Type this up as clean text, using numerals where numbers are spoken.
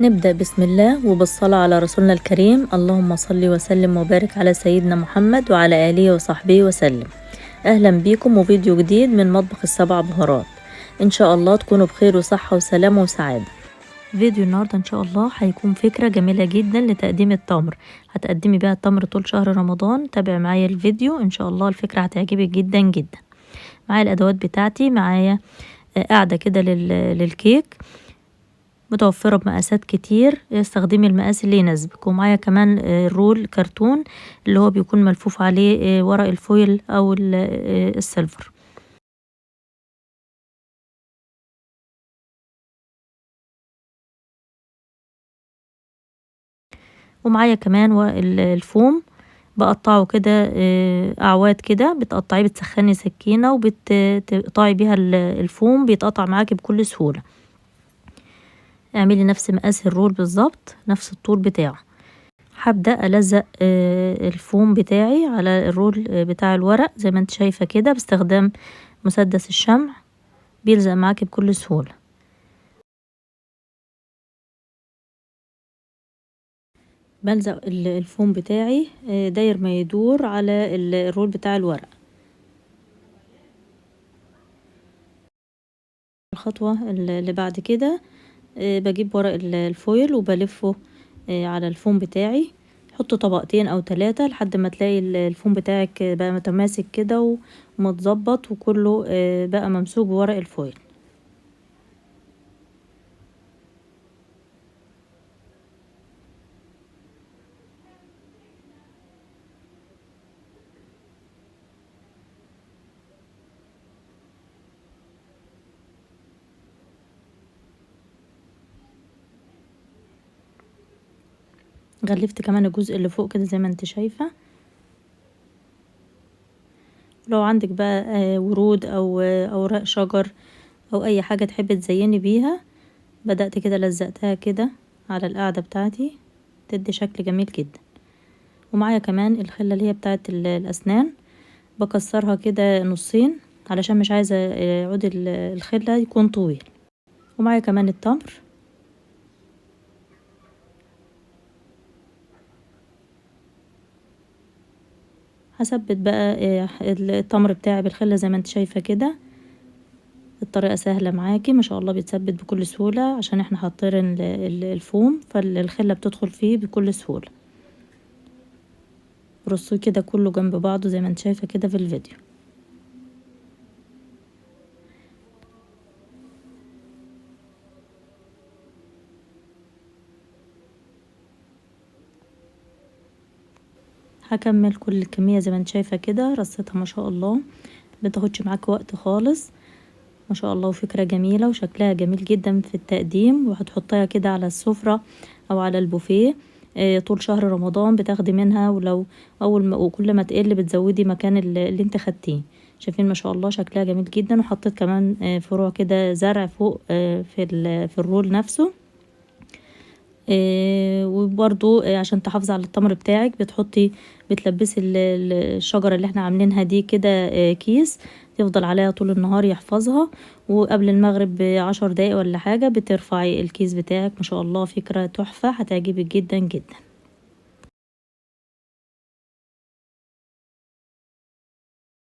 نبدأ بسم الله وبالصلاة على رسولنا الكريم. اللهم صل وسلم وبارك على سيدنا محمد وعلى آله وصحبه وسلم. أهلا بيكم وفيديو جديد من مطبخ السبع بهارات. إن شاء الله تكونوا بخير وصحة وسلامة وسعادة. فيديو النهاردة إن شاء الله هيكون فكرة جميلة جدا لتقديم التمر، هتقدمي بيها التمر طول شهر رمضان. تابع معايا الفيديو إن شاء الله الفكرة هتعجبك جدا جدا. معايا الأدوات بتاعتي، معايا قاعدة كده للكيك متوفرة بمقاسات كتير، استخدمي المقاس اللي يناسبك. ومعايا كمان roll كرتون اللي هو بيكون ملفوف عليه ورق ال foil او ال silver. ومعايا كمان الفوم بقطعه كده اعواد كده، بتقطعيه بتسخني سكينة وبتقطعي بيها الفوم، بيتقطع معاكي بكل سهولة. اعملي نفس مقاس ال roll بالظبط، نفس الطول بتاعه. هبدأ ألزق الفوم بتاعي على ال roll بتاع الورق زي ما انت شايفة كده، باستخدام مسدس الشمع، بيلزق معاكي بكل سهولة. بلزق الفوم بتاعي داير ما يدور على ال roll بتاع الورق. الخطوة اللي بعد كده بجيب ورق ال foil وبلفه على الفوم بتاعي. حط طبقتين او 3 لحد ما تلاقي الفوم بتاعك بقى متماسك كده ومتظبط وكله بقى ممسوك بورق ال foil. غلفت كمان الجزء اللي فوق كده زي ما انت شايفة. لو عندك بقى ورود او اوراق شجر او اي حاجة تحبي تزيني بيها، بدأت كده لزقتها كده على القاعدة بتاعتي، تدي شكل جميل جدا. ومعايا كمان الخلة اللي هي بتاعت الاسنان، بكسرها كده نصين علشان مش عايزة عود الخلة يكون طويل. ومعايا كمان التمر. هثبت بقى التمر بتاعي بالخلة زي ما انت شايفة كده. الطريقة سهلة معاكي ما شاء الله، بيتثبت بكل سهولة عشان احنا حاطين الفوم، فالخلة بتدخل فيه بكل سهولة. رصيه كده كله جنب بعضه زي ما انت شايفة كده في الفيديو. هكمل كل الكمية زي ما انت شايفة كده، رصيتها ما شاء الله، بتاخدش معاك وقت خالص ما شاء الله، وفكرة جميلة وشكلها جميل جدا في التقديم. وهتحطيها كده على السفرة او على البوفيه طول شهر رمضان، بتاخدي منها، ولو اول ما وكل ما تقل بتزودي مكان اللي انت خدتيه. شايفين ما شاء الله شكلها جميل جدا. وحطيت كمان فروع كده زرع فوق في الرول نفسه. وبرضو عشان تحافظي على التمر بتاعك بتحطي بتلبسي الشجرة اللي احنا عاملينها دي كده كيس يفضل عليها طول النهار يحفظها، وقبل المغرب ب10 دقايق ولا حاجة بترفعي الكيس بتاعك. ما شاء الله فكرة تحفة، هتعجبك جدا جدا.